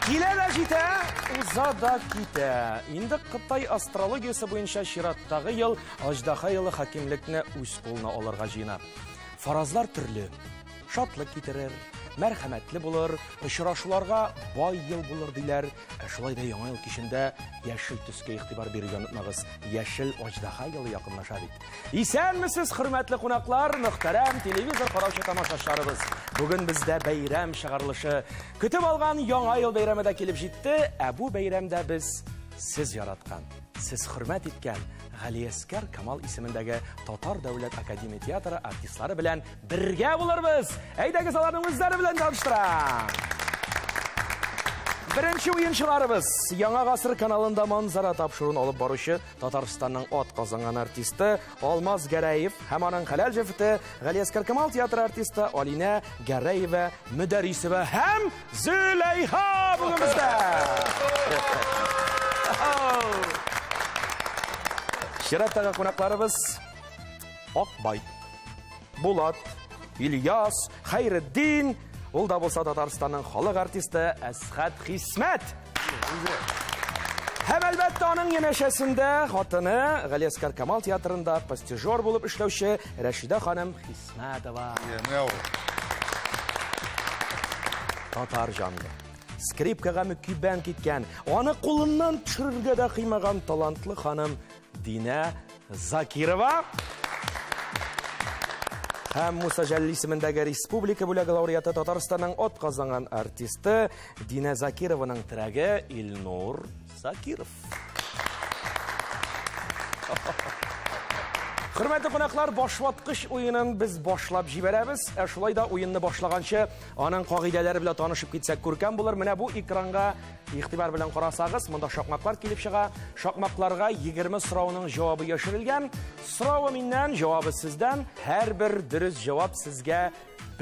Килә дә җитә, уза да китә. Инде Кытай астрологиясе буенча чираттагы ел Аждаһа елы хакимлекне үз кулына алырга җыена. Фаразлар төрле. Шатлык китерер, мәрхәмәтле булыр, очрашуларга бай ел булыр диләр. Ә шулай да яңа ел кичендә яшел төскә игътибар бирергә онытмагыз. Яшел Аждаһа елы якынлаша бит. Исәнмесез, хөрмәтле кунаклар, мөхтәрәм телевизор караучы тамашачыларыбыз. Бүген бездә бәйрәм чыгарылышы. Көтеп алган яңа ел бәйрәме дә килеп җитте, ә бу бәйрәмдә без сез яраткан, сез хөрмәт иткән Галиәскәр Камал исемендәге Татар дәүләт академия театры артистлары белән бергә булырбыз. Әйдәгез, аларның үзләре белән таныштырам. Беренче уенчыларыбыз Яңа гасыр каналында Манзара тапшыруын алып баручы Татарстанның ат казанган артисты Алмаз Гәрәев һәм аның хәләл җефете Галиәскәр Камал театры артисты Алинә Гәрәева Мөдәрисова һәм Зөләйха бүген бездә. Чираттагы кунакларыбыз Акбай, Булат, Ильяс, Хәйретдин, ул да булса Татарстанның халык артисты Әсхәт Хисмәт. Һәм әлбәттә аның янәшәсендә хатыны Галиәскәр Камал театрында постижер булып эшләүче Рәшидә ханым Хисмәтова. Татар җанлы. Скрипкага мөкиббән киткән, аны кулыннан төшерергә дә кыймаган талантлы ханым Динә Закирова. Һәм Муса Җәлил исемендәге республика бүләге лауреаты Татарстанның ат казанган артисты Динә Закированың терәге Илнур Закиров. Хөрмәтле кунаклар, башваткыч уенын без башлап җибәрәбез. Ә шулай да уенны башлаганчы аның кагыйдәләре белән танышып китсәк күркәм булыр. Менә бу экранга игътибар белән карасагыз, монда шакмаклар килеп чыга. Шакмакларга 20 сорауның җавабы яшерелгән. Соравы миннән, җавабы сездән. Һәрбер дөрес җавап сезгә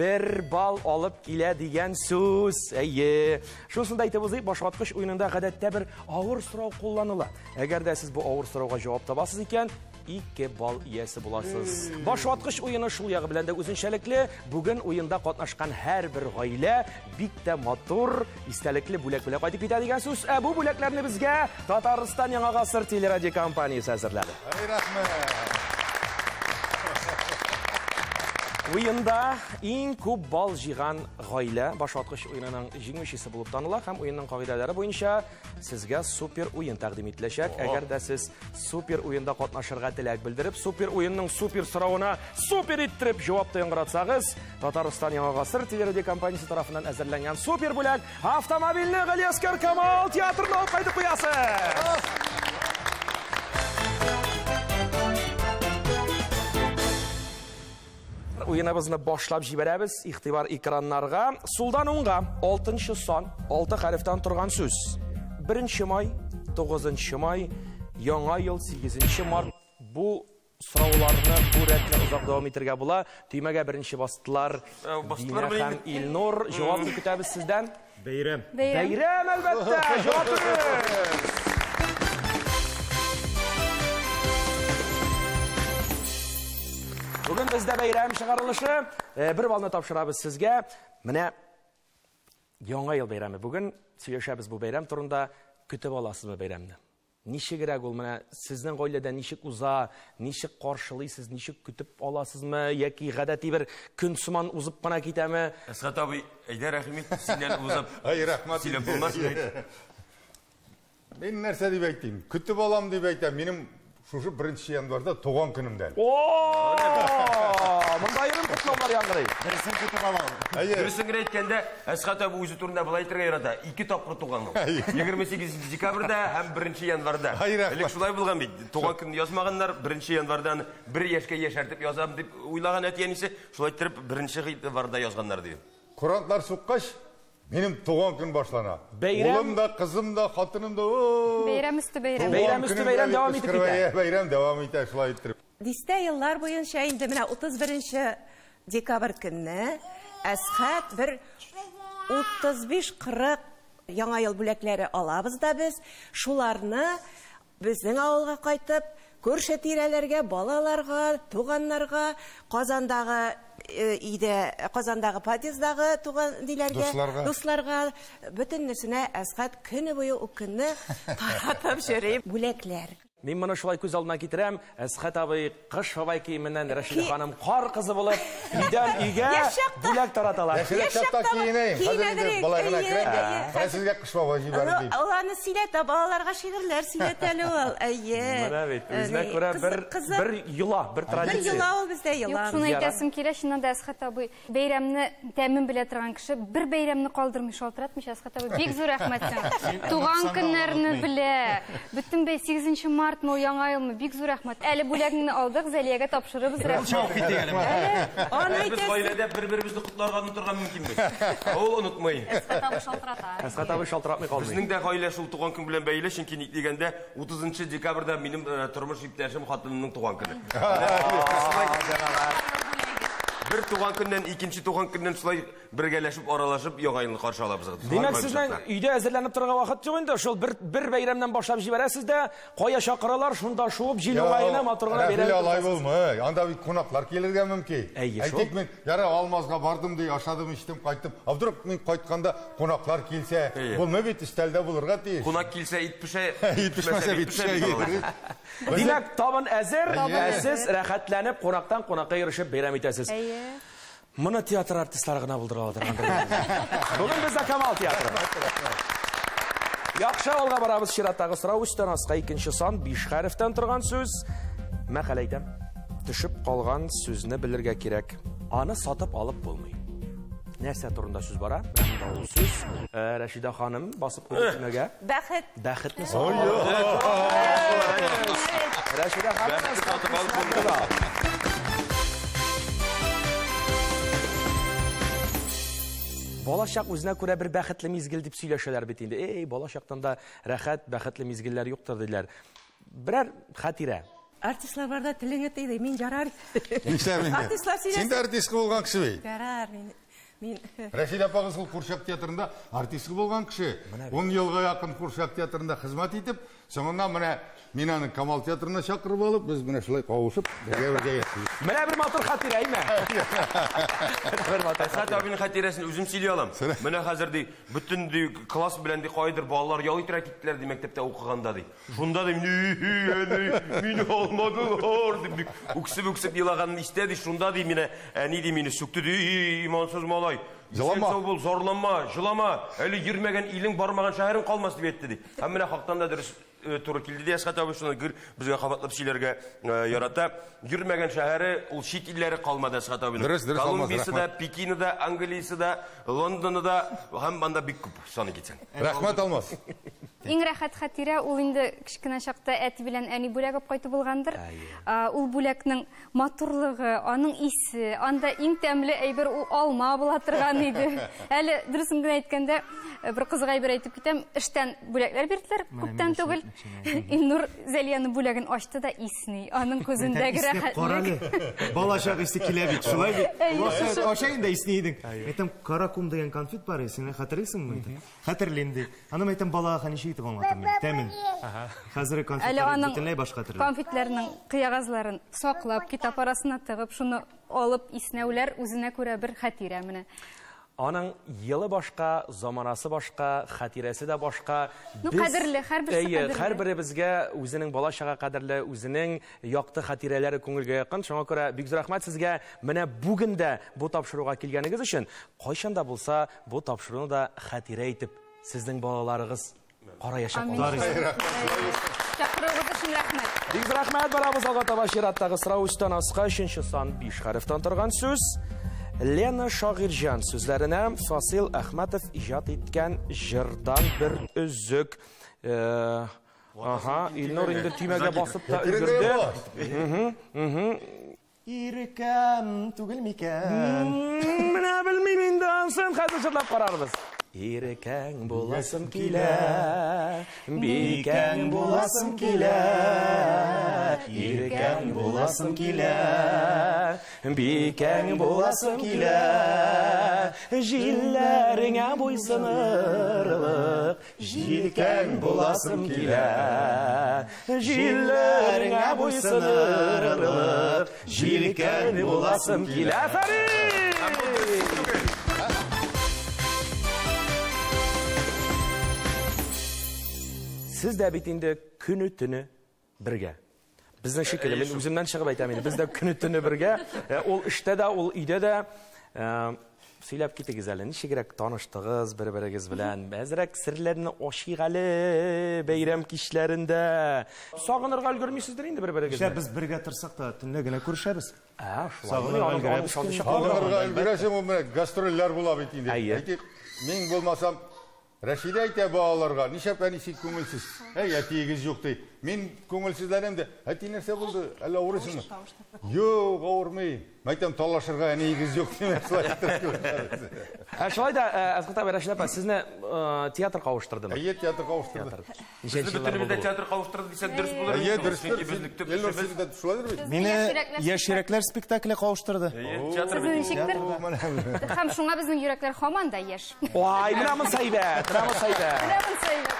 1 балл алып килә дигән сүз. Әйе. Шунысын да әйтеп узыйк, башваткыч уенында гадәттә бер авыр сорау кулланыла. Әгәр дә сез бу авыр сорауга җавап табасыз икән, 2 балл иясе буласыз. Башваткыч уены шул ягы белән дә үзенчәлекле. Бүген уенда катнашкан һәрбер гаилә бик тә матур, истәлекле бүләк белән кайтып китә дигән сүз. Ә бу бүләкләрне безгә Татарстан Яңа гасыр телерадиокомпаниясе әзерләде. Ай, рәхмәт. Уенда иң күп балл җыйган гаилә башваткыч уенының җиңүчесе булып таныла һәм уенның кагыйдәләре буенча сезгә супер уен тәкъдим ителәчәк. Әгәр дә сез супер уенда катнашырга теләк белдереп, супер уенның супер соравына супер иттереп җавап та яңгыратсагыз, Татарстан Яңа гасыр телерадиокомпаниясе тарафыннан әзерләнгән супер бүләк автомобильне Галиәскәр Камал театрына алып кайтып куясыз. Уеныбызны башлап җибәрәбез. Игътибар экраннарга. Сулдан уңга 6 сан, 6 хәрефтән торган сүз. 1 май, 9 май, Яңа ел, 8 март. Бу сорауларны бу рәтне озак дәвам итәргә була. Төймәгә беренче бастылар. Бастылар Динә һәм Илнур. Җавапны көтәбез сездән. Бәйрәм. Бәйрәм, әлбәттә. Җавап дөрес. Бүген бездә бәйрәм чыгарылышы. Бер балны тапшырабыз сезгә. Менә Яңа ел бәйрәме. Бүген сөйләшәбез бу бәйрәм турында. Көтеп аласызмы бәйрәмне? Ничегрәк ул? Менә сезнең гаиләдә ничек уза, ничек каршылыйсыз, ничек көтеп аласызмы, яки гадәти бер көн сыман узып кына китәме? Әсхәт абый, әйдә рәхим ит, синнән узып. Ай, рәхмәт. Сөйләп булмас. Мин нәрсә дип әйтим? Көтеп алам дип әйтәм. Минем шушы 1 январьда туган көнемдә. О! Монда аерым котлаулар яңгырый. Берсен көтеп алам. Әйе. Дөресен генә әйткәндә, Әсхәт абый үзе турында былай әйтергә ярата. 2 тапкыр туган ул. 28 декабрьдә һәм 1 январьда. Ай, рәхмәт. Элек шулай булган бит. Туган көнне язмаганнар, 1 январьдан 1 яшькә яшәртеп язам дип уйлаган әти-әнисе, шулай иттереп 1 январьда язганнар ди. Курантлар суккач, минем туган көн башлана. Бәйрәм. Улым да, кызым да, хатыным да. О! Бәйрәм өсте бәйрәм. Туган Бәйрәм өсте көнем бәйрәм дә дәвам итеп кычкырып, китә. әйе, бәйрәм дәвам итә шулай иттереп. Дистә еллар буенча инде менә 31 декабрь көнне Әсхәт бер 35-40 яңа ел бүләкләре алабыз да без. Шуларны безнең авылга кайтып, Күрше тирәләргә, балаларга, туганнарга, Казандагы өйдә, Казандагы подъездагы туган диләргә, дусларга, бөтенесенә Әсхәт көне буе ул көнне таратып йөри бүләкләр. Мин моны шулай күз алдына китерәм, Әсхәт абый Кыш бабай киеменнән, Рәшидә ханым кар кызы булып, өйдән өйгә бүләк тараталар. Яшьрәк чакта киенәем, хәзер инде болай гына керәм дә, менә сезгә Кыш бабай җибәрде дип. Ул аны сөйләтә, балаларга шигырьләр сөйләтә әле ул. Әйе. Менә бит, үзенә күрә бер йола, бер традиция. Бер йола ул бездә, йола. Юк, шуны әйтәсем килә, чыннан да Әсхәт абый бәйрәмне тәмен белә торган кеше, бер бәйрәмне калдырмый, шалтыратмыйча, Әсхәт абый, бик зур рәхмәт сиңа. Туган көннәрне белә. Бөтен бәй 8 мартмы, Яңа елмы, бик зур рәхмәт. Әле бүләгеңне алдык, Зәлиягә тапшырырбыз, рәхмәт. Без гаиләдә бер-беребезне котларга онытырга мөмкинбез. Ул онытмый. Әсхәт абый шалтырата. Әсхәт абый шалтыратмый калмый. Безнең дә гаилә шул туган көн белән бәйле, чөнки ник дигәндә 30 декабрьдә минем тормыш иптәшем хатынымның туган көне. Бер туган көннән, икенче туган көннән шулай бергәләшеп, аралашып Яңа елны каршы алабыз. Димәк, сезнең өйдә әзерләнеп торырга вакыт юк инде. Шул бер бер бәйрәмнән башлап җибәрәсез дә, кая чакыралар, шунда шуып, җил уңаена матур гына бәйрәм. Алай булмый. Анда бит кунаклар килергә мөмкин. Әйтик, мин яра Алмазга бардым ди, ашадым, эчтем, кайттым. А вдруг мин кайтканда кунаклар килсә, булмый бит, өстәлдә булырга тиеш. Кунак килсә, ит пешә, ит пешмәсә, бит пешә. Димәк, табын әзер, ә сез рәхәтләнеп, кунактан кунакка йөрешеп бәйрәм итәсез. Моны театр артистлары гына булдыра ала торгандыр. Бүген бездә Камал театры. Яхшы, алга барабыз. Чираттагы сорау өстән аска икенче сан, 5 хәрефтән торган сүз. Мәкалә әйтәм. Төшеп калган сүзне белергә кирәк. Аны сатып алып булмый. Нәрсә турында сүз бара? Менә ул сүз. Рәшидә ханым басып куйды төймәгә. Бәхет. Бәхетне сатып алып. Рәшидә ханым сатып алып булмый. Балачак үзенә күрә бер бәхетле мизгел дип сөйләшәләр бит инде. Эй, балачактан да рәхәт, бәхетле мизгелләр юктыр диләр. Берәр хатирә. Артистлар барда телеңе тыйды, мин ярар. Нишләп инде? Артистлар сөйләсен. Син дә артист булган кеше бит. Ярар, мин мин Рәшидә апагыз ул Курчак театрында артист булган кеше. 10 елга якын Курчак театрында хезмәт итеп, соңыннан менә мин аны Камал театрына чакырып алып, без менә шулай кавышып, бергә-бергә яшибез. Менә бер матур хатирә, әйме? Бер матур. Әсхәт абының хатирәсен үзем сөйли алам. Менә хәзер ди, бөтен ди класс белән ди кайдыр балалар ял итәргә киттеләр ди мәктәптә укыганда ди. Шунда ди, мине алмадылар дип бик үксеп-үксеп елаганын истә ди. Шунда ди мине әни ди мине сүкте ди, имансыз малай. Җылама. Сау бул, зарланма, җылама. Әле йөрмәгән илең, бармаган шәһәрең калмас дип әйтте ди. Һәм менә хактан да дөрес туры килде ди Әсхәт абый, шуны гел безгә кабатлап сөйләргә ярата. Йөрмәгән шәһәре, ул чит илләре калмады Әсхәт абыйның. Дөрес, дөрес, Алмаз, Колумбиясе дә, Пекины да, Англиясе дә, Лондоны да, һәм анда бик күп саны китсәң. Рәхмәт, Алмаз. Иң рәхәт хатирә ул инде кечкенә чакта әти белән әни бүләк алып кайту булгандыр. Ул бүләкнең матурлыгы, аның исе, анда иң тәмле әйбер ул алма була торган иде. Әле дөресен генә әйткәндә, бер кызык әйбер әйтеп китәм, эштән бүләкләр бирделәр, күптән түгел. Илнур Зәлиянең бүләген ачты да исни. Аның күзендәге рәхәтлек. Балачак исе килә бит, шулай бит. Аша инде исни идең. Әйтәм, каракум дигән конфет бар, син хәтерлисеңме? Хәтерлим ди. Аны әйтәм, балага ничек итеп аңлатам мин? Тәмен. Хәзер конфетлар бөтенләй башка төрле. Конфетларның кыягазларын саклап, китап арасына тыгып, шуны алып иснәүләр үзенә күрә бер хатирә менә. Аның елы башка, заманасы башка, хатирәсе дә башка. Ну, кадерле, һәрберсе кадерле. Һәрберебезгә үзенең бала чага кадерле, үзенең якты хатирәләре күңелгә якын. Шуңа күрә бик зур рәхмәт сезгә менә бүген дә бу тапшыруга килгәнегез өчен. Кайчан да булса бу тапшыруны да хатирә итеп сезнең балаларыгыз караячак. Чакыруыгыз өчен рәхмәт. Бик зур рәхмәт, барабыз алга таба чираттагы сорау өстән аска 3 сан 5 хәрефтән торган сүз. Лена Шагыйрьҗан сүзләренә Фасил Әхмәтов иҗат иткән җырдан бер өзек. Ага, Илнур инде төймәгә басып та өлгерде. Иркәм түгел микән? Менә белмим инде, ансын хәзер җырлап карарбыз. Иркәң буласым килә, бикәң буласым килә, иркәң буласым килә, бикәң буласым килә, җилләреңә буйсынырлык, җилкәң буласым килә, җилләреңә буйсынырлык, җилкәң буласым килә. Афәрин! Сез дә бит инде көне-төне бергә. Безнең шикелле, мин үземнән чыгып әйтәм инде, без дә көне-төне бергә. Ул эштә дә, ул өйдә дә. Сөйләп китегез әле, ничегрәк таныштыгыз бер-берегез белән? Әзрәк серләрне ачыйк әле бәйрәм кичләрендә. Сагынырга өлгермисездер инде бер-берегезне. Нишләп без бергә торсак та, төнлә генә күрешәбез. Ә, шулай. Сагынырга өлгерәбез. Сагынырга өлгерәсең, ул менә гастрольләр була бит инде. Әйтик, мин булмасам, Рәшидә әйтә балаларга, нишләп әнисе күңелсез? Әй, әтиегез юк ди. Мин күңелсезләнәм дә. Әти нәрсә булды? Әллә авырыйсыңмы? Юк, авырмыйм. Мәйтәм, талашырга әниегез юк димәк, шулай итеп күрәбез. Ә шулай да, Әсгать абый, Рәшидә апа, сезне театр кавыштырдымы? Әйе, театр кавыштырды. Ничәнче еллар Безне булды бу? театр кавыштырды дисәк дөрес булыр. Әйе, дөрес. Чөнки безнең төп Эльнур, эшебез син дә шулайдыр бит? Мине Яшь йөрәкләр спектакле кавыштырды. Театр Сезнең бит. ничектер? Һәм шуңа безнең йөрәкләр һаман да яшь. Ой, менә монысы әйбәт, менә монысы әйбәт. Менә монысы әйбәт.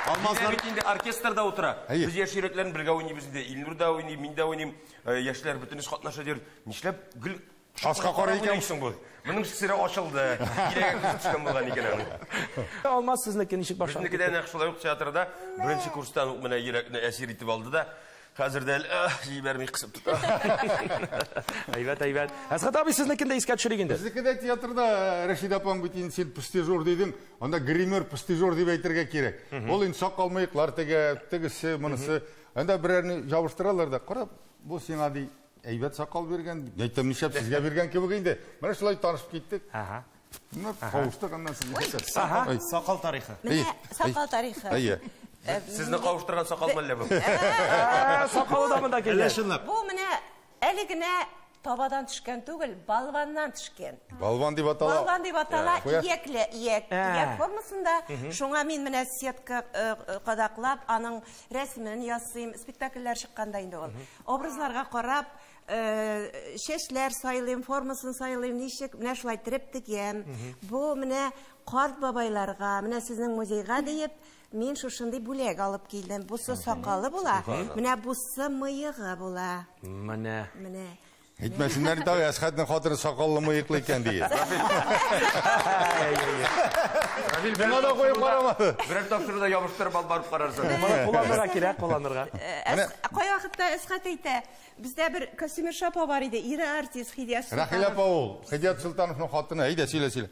Алмазлар бит инде оркестрда утыра. Әйе. Без яшь йөрәкләрне бергә уйныйбыз инде. Илнур да уйный, мин дә уйныйм. Яшьләр бөтенесе катнаша дир. Нишләп гел Аска карый икән. Соң бу. Моның сире ачылды. Кирәгә күз төшкән булган икән аның. Алмаз сезнеке ничек башланды? Безнеке дә нәкъ шулай ук театрда беренче курстан ук менә йөрәкне әсир итеп алды да. Хәзер дә җибәрми кысып тота. Әйбәт, әйбәт. Әсгать абый, сезнекен дә искә төшерик инде. Безнеке дә театрда Рәшидә апаң бит инде син пустежор дидең, анда гример пустежор дип әйтергә кирәк. Ул инде сакал мыеклар теге, тегесе, монысы. Анда берәрне ябыштыралар да, карап, бу сиңа ди, әйбәт сакал биргән. Әйтәм, нишләп сезгә биргән кебек инде. Менә шулай танышып киттек. Ага. Менә кавыштык аннан соң. Сакал тарихы. Менә сакал тарихы. Әйе. Сезне кавыштырган сакал мәллә бу? Сакалы да монда килгән. Әллә чынлап. Бу менә әле генә табадан төшкән түгел, балваннан төшкән. Балван дип атала. Балван дип атала, иякле, ияк, ияк формасында. Шуңа мин менә сетка кадаклап, аның рәсемен ясыйм. Спектакльләр чыкканда инде ул. Образларга карап, чәчләр сайлыйм, формасын сайлыйм, ничек менә шулай итеп тегәм. Бу менә карт бабайларга, менә сезнең музейга диеп, мин шушындый бүләк алып килдем. Бусы сакалы була, менә бусы мыегы була. Менә. Менә. Әйтмәсеннәр тагы, Әсхәтнең хатыны сакаллы мыеклы икән дие. Миңа да куеп карамады. Берәр тапшыруда ябыштырып алып барып карарсың. Моны кулланырга кирәк, кулланырга. Кай вакытта Әсхәт әйтә, бездә бер костюмерша апа бар иде, ире артист Хидият Султанов. Рәхилә апа ул, Хидият Султановның хатыны. Әйдә, сөйлә, сөйлә.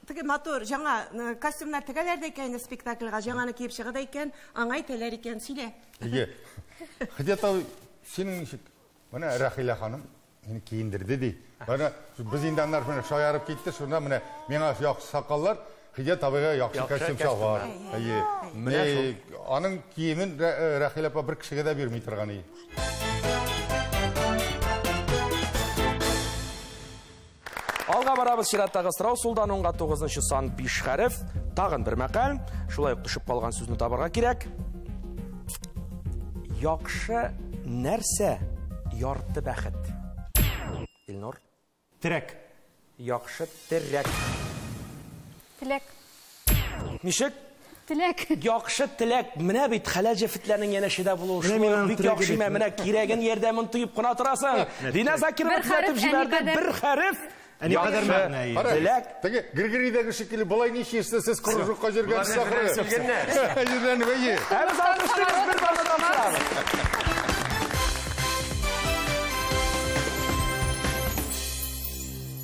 Теге матур, жаңа костюмнар тегәләр дә икән спектакльгә, жаңаны киеп чыга да икән, аңа әйтәләр икән, сөйлә. Әйе. Хидият абый, синең ничек? Менә Рәхилә ханым мине киендерде ди. Менә без инде аннар менә шаярып китте, шунда менә миңа яхшы сакаллар, Хидият абыйга яхшы костюм чалбар. Әйе. Аның киемен Рәхилә апа бер кешегә дә бирми торган иде. Алга барабыз, чираттагы сорау сулдан уңга 9 сан 5 хәреф. Тагын бер мәкаль, шулай ук төшеп калган сүзне табарга кирәк. Яхшы нәрсә ярты бәхет. Илнур. Терәк. Яхшы терәк. Теләк. Ничек? Теләк. Яхшы теләк. Менә бит хәләл җефетләрнең янәшәдә булуы шулай бик яхшы. Менә кирәген ярдәмен тоеп кына торасың. Динә Закирова төзәтеп җибәрде. Бер хәреф. Әни кадәр мәгънә. Теләк. Теге Григорийдәге шикелле болай ничек сез кружокка йөргән сахры. Йөргән әйе. Ә без алкышлыйбыз, бер барда тапшырабыз.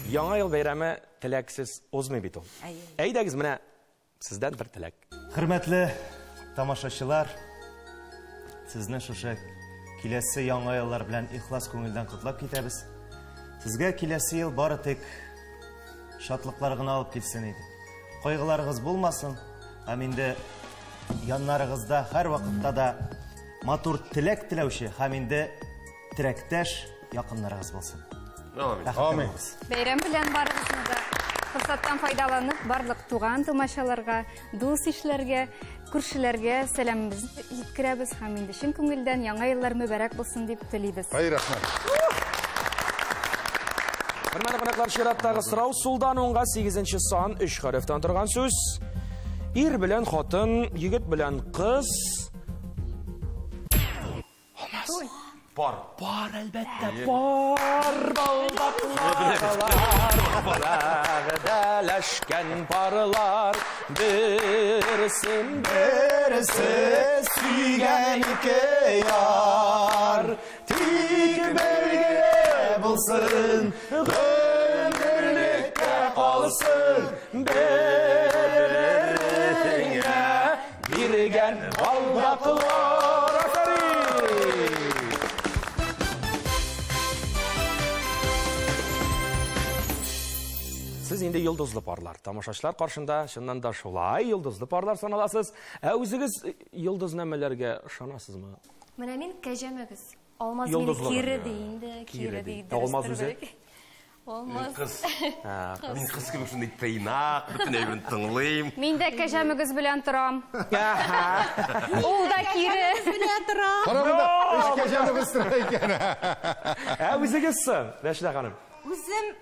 Яңа ел бәйрәме теләксез узмый бит ул. Әйдәгез, менә сездән бер теләк. Хөрмәтле тамашачылар, сезне шушы киләсе яңа еллар белән ихлас күңелдән котлап китәбез. Сезгә киләсе ел бары тик шатлыклар гына алып килсен иде. Кайгыларыгыз булмасын, һәм инде яннарыгызда һәр вакытта да матур теләк теләүче һәм инде терәктәш якыннарыгыз булсын. Амин. Амин. Бәйрәм белән барыгызны да. Форсаттан файдаланып, барлык туган тумачаларга, дус ишләргә, күршеләргә сәламебезне җиткерәбез һәм инде чын күңелдән яңа еллар мөбарәк булсын дип телибез. Ай, рәхмәт. Хөрмәтле кунаклар, чираттагы сорау сулдан уңга 8 сан 3 хәрефтән торган сүз. Ир белән хатын, егет белән кыз. Алмаз. Пар. Пар, әлбәттә, пар. Балдаклар, вәгъдәләшкән парлар. Берсен берсе сөйгән ике яр. Тик бер генә булсын, гомерлеккә калсын. Бер-береңә биргән балдаклар. Афәрин! Сез инде йолдызлы парлар. Тамашачылар каршында чыннан да шулай йолдызлы парлар саналасыз. Ә үзегез йолдызнамәләргә ышанасызмы? Менә мин кәҗәмәгез. Алмаз мине Йолдызлы кире гына. ди инде, Кире кире ди. ди. Ә Алмаз үзе? Алмаз. Кыз. Мин кыз кебек шундый тыйнак, бөтен әйберен тыңлыйм. Мин дә кәҗәмегез белән торам. Ул да кире. Белән торам. Кара монда, өч кәҗәмегез тора икән. Ә үзегез соң, Рәшидә ханым? Үзем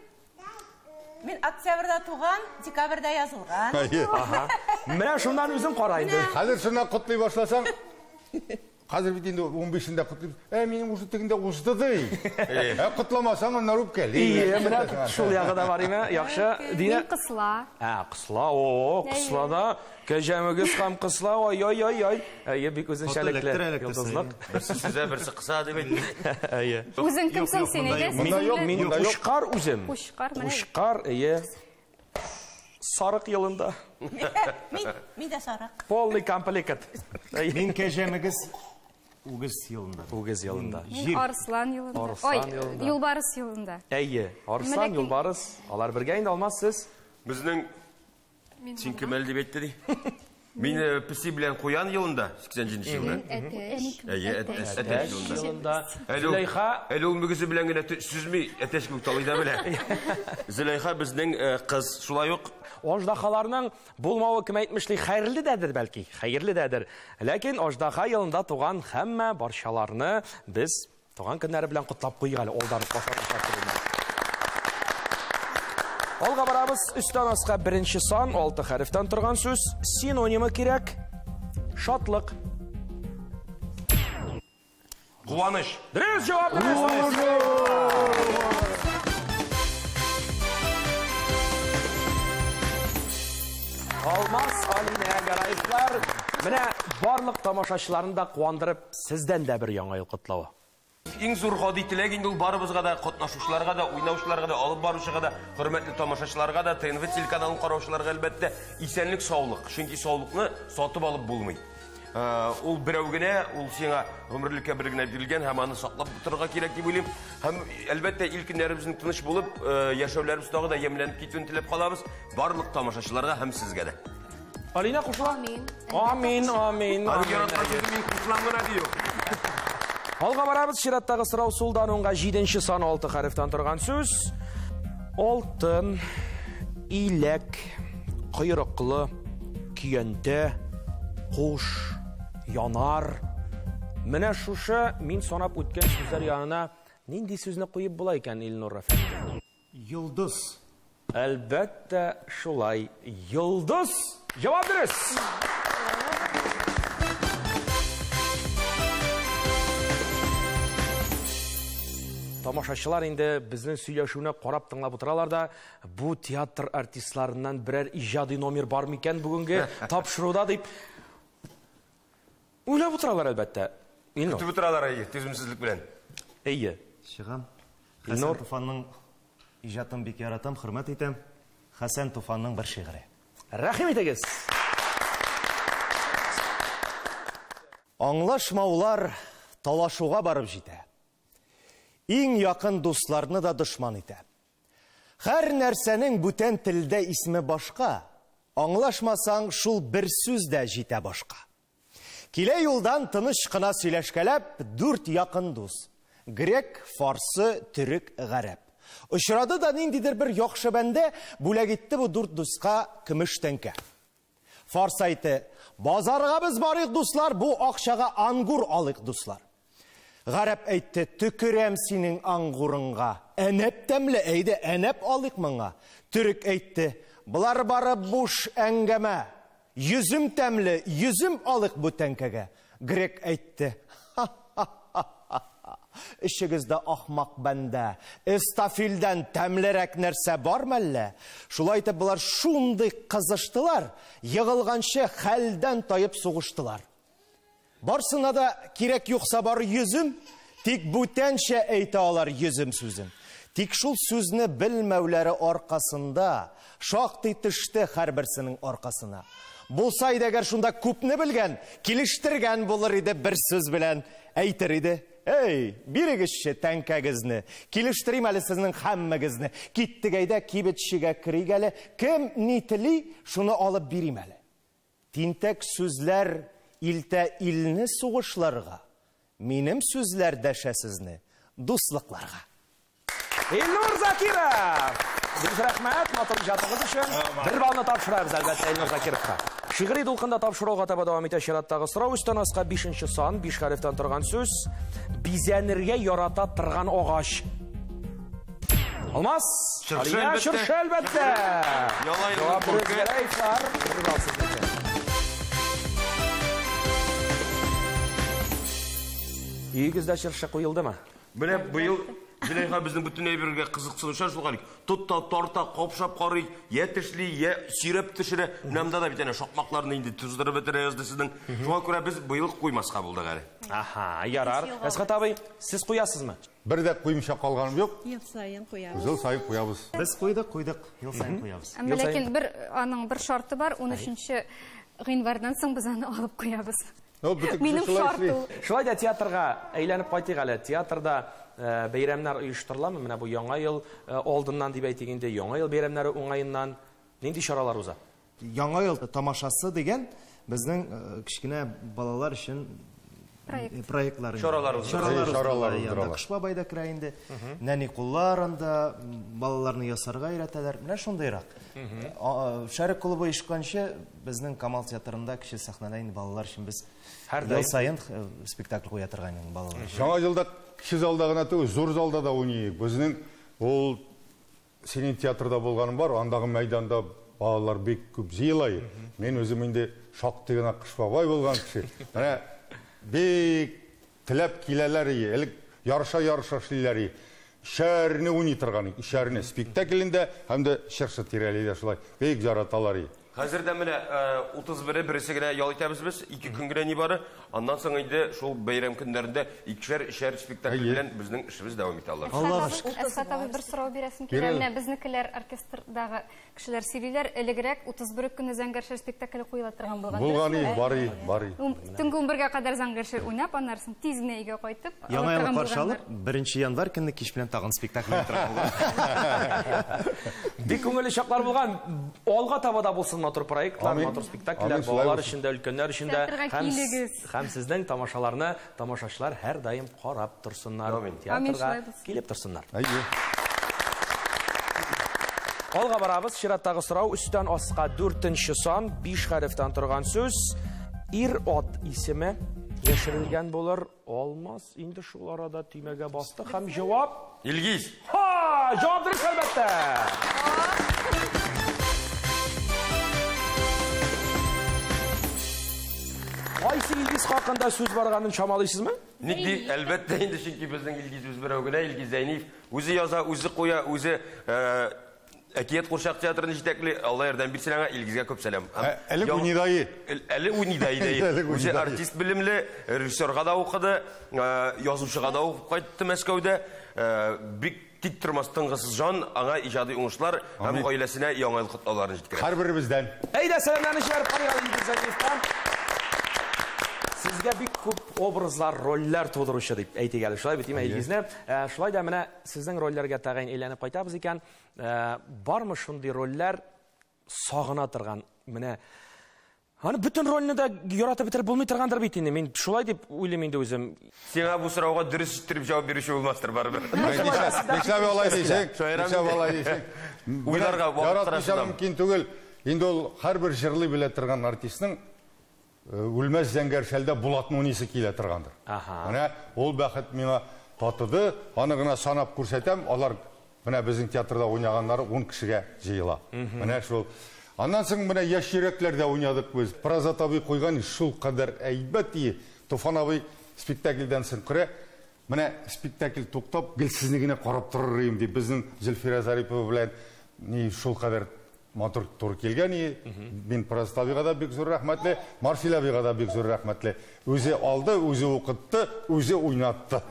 мин октябрьдә туган, декабрьдә язылган. Менә шуннан үзең кара инде. Хәзер шуннан котлый башласаң, хәзер бит инде 15-ендә котлыйбыз. Ә минем уже тегендә узды ди. Ә котламасаң, аннары үпкәли. Ие, менә шул ягы да бар име? Яхшы. Динә. Мин кысла. Ә, кысла, о, кыслада кәҗәмегез һәм кысла, ой, ой, ой, ой. Әйе, бик үзенчәлекле Фото эләктер, эләктерсә, йолдызлык. Берсе сүзә, берсе кыса дип әйтте. Әйе. Үзең кем Юк, соң юк, син, монда әйдә, юк, Мин, Монда юк, мин монда юк. Кучкар үзем. Кучкар, менә. Кучкар, әйе. Сарык елында. Мин мин дә сарык. Полный комплект. Әйе. Мин кәҗәмегез үгез елында. Үгез елында. Мин Арслан елында. Арслан Ой, елында. Юлбарыс елында. Әйе, Арслан, Ләкин- Юлбарыс. Алар бергә инде Алмаз сез. Безнең син кем әле дип әйтте ди. Мин песи белән куян елында, 87 елда. Әтәч. Әйе, әтәч елында. Елында. Әле ул- Зөләйха Әле ул мөгезе белән генә сүзми, әтәч кебек талый да белә. Зөләйха безнең кыз, шулай ук Аждахаларның булмавы кем әйтмешли хәерле дәдер бәлки, хәерле дәдер. Ләкин аждаха елында туган һәммә барчаларны без туган көннәре белән котлап куйыйк әле, алдан башлап. Алга барабыз, өстән аска беренче сан, 6 хәрефтән торган сүз, синонимы кирәк. Шатлык. Куаныч. Дөрес җавап, дөрес. Алмаз, Алинә, Гараевлар, менә барлык тамашачыларны да куандырып, сездән дә бер яңа ел котлавы. Иң зур гади теләк инде ул барыбызга да, катнашучыларга да, уйнаучыларга да, алып баручыга да, хөрмәтле тамашачыларга да, ТНВ телеканалын караучыларга әлбәттә исәнлек, саулык. Чөнки саулыкны сатып алып булмый. Ул берәү генә, ул сиңа гомерлеккә бер генә бирелгән һәм аны саклап торырга кирәк дип уйлыйм. Һәм әлбәттә ил көннәребезнең тыныч булып, яшәүләребез тагы да ямьләнеп китүен теләп калабыз барлык тамашачыларга һәм сезгә дә. Алина кушыла? Амин. Амин, амин. Аның яраткан сүзе мин кушылам гына дию. Алга барабыз, чираттагы сорау сулдан уңга 7 сан 6 хәрефтән торган сүз. Алтын, иләк, койрыклы, көянтә, куш, янар. Менә шушы мин санап үткән сүзләр янына нинди сүзне куеп була икән, Илнур әфәнде? Йолдыз. Әлбәттә, шулай. Йолдыз. Җавап дөрес. Тамашачылар инде безнең сөйләшүне карап тыңлап утыралар да, бу театр артистларыннан берәр иҗади номер бар микән бүгенге тапшыруда дип уйлап утыралар әлбәттә. Илнур. Көтеп утыралар, әйе, түземсезлек белән. Әйе. Чыгам. Илнур. Хәсән Туфанның иҗатын бик яратам, хөрмәт итәм. Хәсән Туфанның бер шигыре. Рәхим итегез. Аңлашмаулар талашуга барып җитә. Иң якын дусларны да дошман итә. Һәр нәрсәнең бүтән телдә исеме башка. Аңлашмасаң, шул бер сүз дә җитә башка. Килә юлдан тыныч кына сөйләшкәләп дүрт якын дус. Грек, фарсы, төрек, гарәп. Очрады да ниндидер бер яхшы бәндә, бүләк итте бу дүрт дуска көмеш тәңкә. Фарс әйтте, базарга без барыйк, дуслар, бу акчага ангур алыйк, дуслар. Гарәп әйтте, төкерәм синең ангурыңга. Әнәп тәмле, әйдә, әнәп алыйк моңа. Төрек әйтте, болар бары буш әңгәмә. Йөзем тәмле, йөзем алыйк бу тәңкәгә. Грек әйтте, ха-ха-ха-ха. Эшегез дә ахмак бәндә. Эстафилдән тәмлерәк нәрсә бар мәллә? Шулай итеп болар шундый кызыштылар, егылганчы хәлдән таеп сугыштылар. Барсына да кирәк юкса бар йөзем, тик бүтәнчә әйтә алар йөзем сүзен. Тик шул сүзне белмәүләре аркасында шактый төште һәрберсенең аркасына. Булса иде әгәр шунда күпне белгән, килештергән булыр иде бер сүз белән, әйтер иде: "Эй, бирегезче тәңкәгезне, килештерим әле сезнең һәммәгезне. Киттек әйдә кибетчегә керик әле, кем ни тели, шуны алып бирим әле." Тинтәк сүзләр илтә илне сугышларга, минем сүзләр дәшә сезне дуслыкларга. Илнур Закиров! Бик рәхмәт матур иҗатыгыз өчен. Бер баллны тапшырабыз, әлбәттә, Илнур Закировка. Шигъри дулкында тапшыруга таба дәвам итә чираттагы сорау. Өстән аска 5 сан, 5 хәрефтән торган сүз. Бизәнергә ярата торган агач. Алмаз, Чыршы, Алия, әлбәттә. чыршы, әлбәттә. Яңа елның Җавап күрке. Гәрәевлар, бер балл сезнеке. Өегездә чыршы куелдымы? Менә быел Зөләйха безнең бөтен әйбергә кызыксынучан шул хәл. Тота, тарта, капшап карый, я тешли, я сөйрәп төшерә. Менә монда да бит әнә шакмакларны инде туздырып бетерә язды сезнең. Шуңа күрә без быел куймаска булдык әле. Аһа, ярар. Әсхәт абый, сез куясызмы? Бер дә куймыйча калганым юк. Ел саен куябыз. Ел саен куябыз. Без куйдык, куйдык, ел саен куябыз. Әмма ләкин бер аның бер шарты бар, 13 гыйнвардан соң без аны алып куябыз. Ну, бөтен кеше Минем шулай шарт эшли. ул. Шулай да театрга әйләнеп кайтыйк әле. Театрда бәйрәмнәр оештырыламы? Менә бу Яңа ел алдыннан дип әйтик инде, Яңа ел бәйрәмнәре уңаеннан нинди чаралар уза? Яңа ел тамашасы дигән безнең кечкенә балалар өчен Проект. проектлар инде. Чаралар уздыралар. Чаралар Чаралар уздыралар. Янда уздыралар. Кыш бабай да керә инде. Нәни куллар анда балаларны ясарга өйрәтәләр. Менә шундыйрак. Шәрык клубы оешканчы безнең Камал театрында кече сәхнәдә инде балалар өчен без Һәрдаим. ел саен спектакль куя торган идек балалар өчен. Яңа елда кече залда гына түгел, зур залда да уйныйк. Безнең ул синең театрда булганым бар, андагы мәйданда балалар бик күп җыела. Мин үзем инде шактый гына Кыш бабай булган кеше. Менә бик теләп киләләр ие, элек ярыша-ярыша эшлиләр ие. Шәрне уйный торган идек, шәрне спектаклендә һәм дә чыршы тирәли дә шулай бик яраталар ие. Хәзер дә менә 31-е бересе генә ял итәбез без, 2 көн генә нибары. Аннан соң инде шул бәйрәм көннәрендә икешәр, өчәр спектакль Әйе. белән безнең эшебез дәвам итә алар. Аллага шөкер. Әсхәт абый, бер сорау бирәсем килә. Бирәле. Менә безнекеләр оркестрдагы кешеләр сөйлиләр, элегрәк 31 көнне Зәңгәр шәл спектакле куела торган булган. Булган ие, бар ие, бар ие. Төнге 11-гә кадәр Зәңгәр шәл уйнап, аннан соң тиз генә өйгә кайтып, Яңа ала елны торган каршы булганнар. алып, 1 январь көнне кич белән тагын спектакль уйный торган булган. Бик күңелле чаклар булган. Алга таба да булсын матур проектлар, Амин. матур спектакльләр, Амин, шулай балалар булсын. өчен дә, өлкәннәр өчен дә. Театрга Һәм килегез. Һәм сезнең тамашаларны тамашачылар һәрдаим карап торсыннар. Амин. Амин, Театрга шулай булсын. килеп торсыннар. Әйе. Алга барабыз. Чираттагы сорау өстән аска 4 сан, 5 хәрефтән торган сүз. Ир-ат исеме яшерелгән булыр. Алмаз инде шул арада төймәгә басты һәм җавап Илгиз. Ха! Җавап дөрес әлбәттә. Кайсы Илгиз хакында сүз барганын чамалыйсызмы? Ник ди, әлбәттә инде, чөнки безнең Илгиз үз берәү генә, Илгиз Зәйниев үзе яза, үзе куя, үзе Әкият курчак театрын җитәкли. Алла ярдәм бирсен аңа, Илгизгә күп сәлам. Әле уйный. Әле уйный да иде. Әле Үзе уйный да. артист белемле, режиссерга да укыды, язучыга да укып кайтты Мәскәүдә. Бик тик тормас тынгысыз жан, аңа иҗади уңышлар һәм Амин. гаиләсенә яңа ел котлауларын җиткерә. Һәрберебездән. Әйдә, сәламнәрне җибәреп карыйк әле Илгиз Зәйниевтан. Сезгә бик күп образлар, рольләр тудыручы дип әйтик әле. Шулай бит, Илгизне. Шулай да менә сезнең рольләргә тәгаен әйләнеп кайтабыз икән. Бармы шундый рольләр сагына торган, менә Аны бөтен рольне дә яратып бетереп булмый торгандыр бит инде. Мин шулай дип уйлыйм инде үзем. Сиңа бу сорауга дөрес иттереп җавап бирүче булмастыр барыбер. Нишләп алай дисең? Нишләп алай дисең? Уйларга вакыт яратмыйча мөмкин түгел. Инде ул һәрбер җырлый белә торган артистның үлмәс зәңгәр шәлдә Булатны уйныйсы килә торгандыр. Менә ул бәхет миңа татыды. Аны гына санап күрсәтәм, алар менә безнең театрда уйнаганнары 10 кешегә җыела. Менә шул. Аннан соң менә яшь йөрәкләрдә уйнадык без. Празат абый куйган шул кадәр әйбәт ие. Туфан абый спектакльдән соң керә. Менә спектакль туктап, гел сезне генә карап торыр идем дип, безнең Зөлфирә Зарипова белән ни шул кадәр матур туры килгән ие. Мин Празат абыйга да бик зур рәхмәтле, Марсил абыйга да бик зур рәхмәтле. Үзе алды, үзе укытты, үзе уйнатты.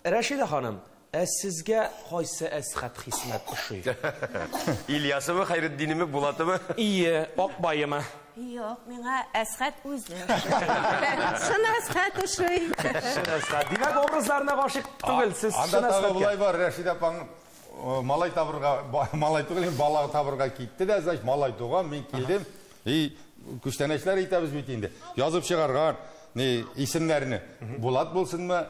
Рәшидә ханым, ә сезгә кайсы Әсхәт Хисмәт ошый? Ильясымы, Хәйретдинеме, Булатымы? Ие, Акбайымы? Юк, миңа Әсхәт үзе ошый. Чын Әсхәт ошый. Чын Әсхәт. Димәк, образларына гашыйк түгел, сез Анда чын тагы Әсхәткә. болай бар, Рәшидә апаң малай табырга, малай түгел, бала табырга китте дә, значит, малай туган, мин килдем. И күчтәнәчләр итәбез бит инде. Язып чыгарган, ни исемнәрне. Булат булсынмы?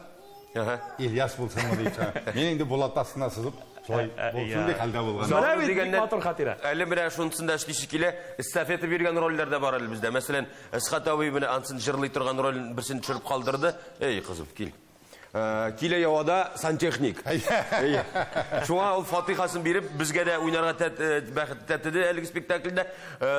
Ильяс булсынмы дип чыгар. Мин инде Булат астына сызып, шулай булсын дип хәлдә булган. Менә бит бик матур хатирә. Әле менә шунысын да эшлисе килә, эстафета биргән рольләр дә бар әле бездә. Мәсәлән, Әсхәт абый менә ансын җырлый торган ролен берсен төшереп калдырды. Эй, кызым, кил. Килә явада сантехник. Шуңа ул фатихасын биреп, безгә дә уйнарга бәхет тәтеде әлеге спектакльдә.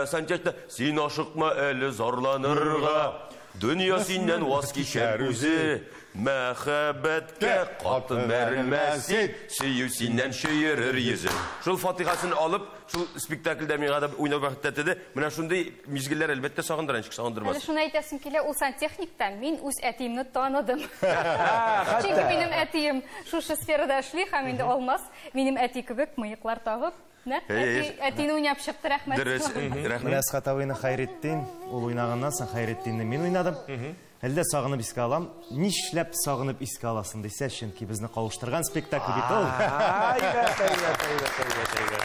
Сантехникта син ашыкма әле зарланырга, дөнья синнән ваз кичәр үзе. Мәхәббәткә каты бәрелмә син, сөю синнән чөерер йөзе. Шул фатихасын алып, шул спектакльдә миңа да уйнау бәхет тәтеде. Менә шундый мизгелләр әлбәттә сагындыра, ничек сагындырмас. Әле шуны әйтәсем килә, ул сантехникта мин үз әтиемне таныдым. Чөнки минем әтием шушы сферада эшли һәм инде Алмаз минем әти кебек мыеклар тагып, нәкъ әтине уйнап чыкты, рәхмәт. Дөрес, рәхмәт. Менә Әсхәт абыйны Хәйретдин, ул уйнаганнан соң Хәйретдинне мин уйнадым. Әлдә сагынып искә алам. Нишләп сагынып искә аласың дисә, чөнки безне кавыштырган спектакль бит ул. Әйбәт, әйбәт, әйбәт, әйбәт, әйбәт.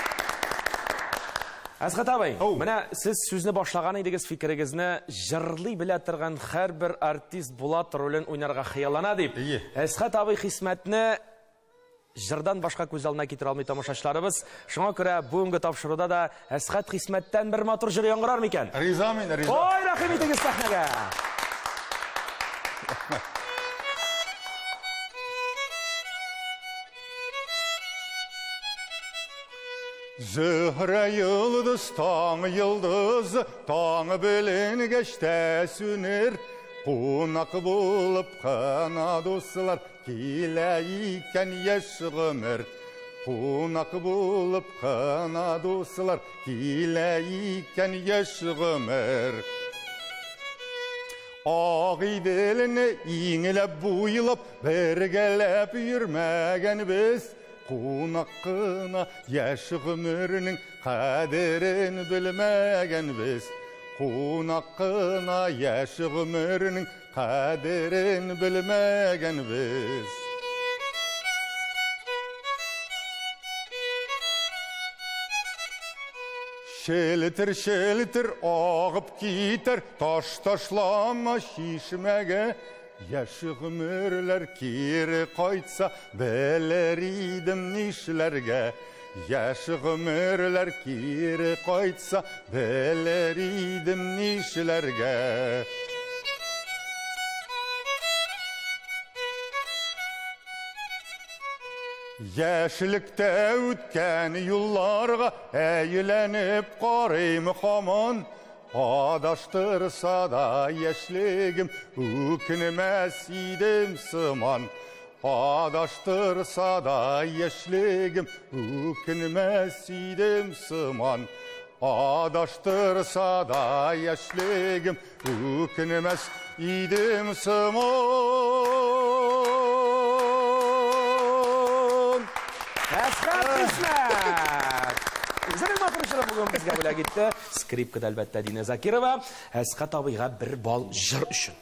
Әсхәт абый, менә сез сүзне башлаган идегез, фикерегезне җырлый белә торган һәрбер артист Булат ролен уйнарга хыяллана дип. Әсхәт абый Хисмәтне җырдан башка күз алдына китерә алмый тамашачыларыбыз. Шуңа күрә бүгенге тапшыруда да Әсхәт Хисмәттән бер матур җыр яңгырар микән? Риза мин, риза. Ой, рәхим итегез сәхнәгә. Zöhrə yıldız, taң yıldız, taң bilingeç tә сүнер. Кунак булып кына дуслар, килә икән яшь гомер. Кунак булып кына дуслар, килә икән яшь гомер. Агыйделне иңләп буйлап, бергәләп йөрмәгән без. Кунак кына яшь гомернең кадерен белмәгән без. Кунак кына яшь гомернең кадерен белмәгән без. Шелтер-шелтер агып китәр, таш ташлама чишмәгә. Яшь гомерләр кире кайтса, белер идем нишләргә. Яшь гомерләр кире кайтса, белер идем нишләргә. Яшьлектә үткән юлларга әйләнеп карыйм һаман. Адаштырса да яшьлегем, үкенмәс идем сыман. Адаштырса да яшьлегем, үкенмәс идем сыман. Адаштырса да яшьлегем, үкенмәс идем сыман. Әсхәт Хисмәт! Үзенең матур җыры бүген безгә бүләк итте. Скрипкада әлбәттә Динә Закирова. Әсхәт абыйга бер бал җыр өчен.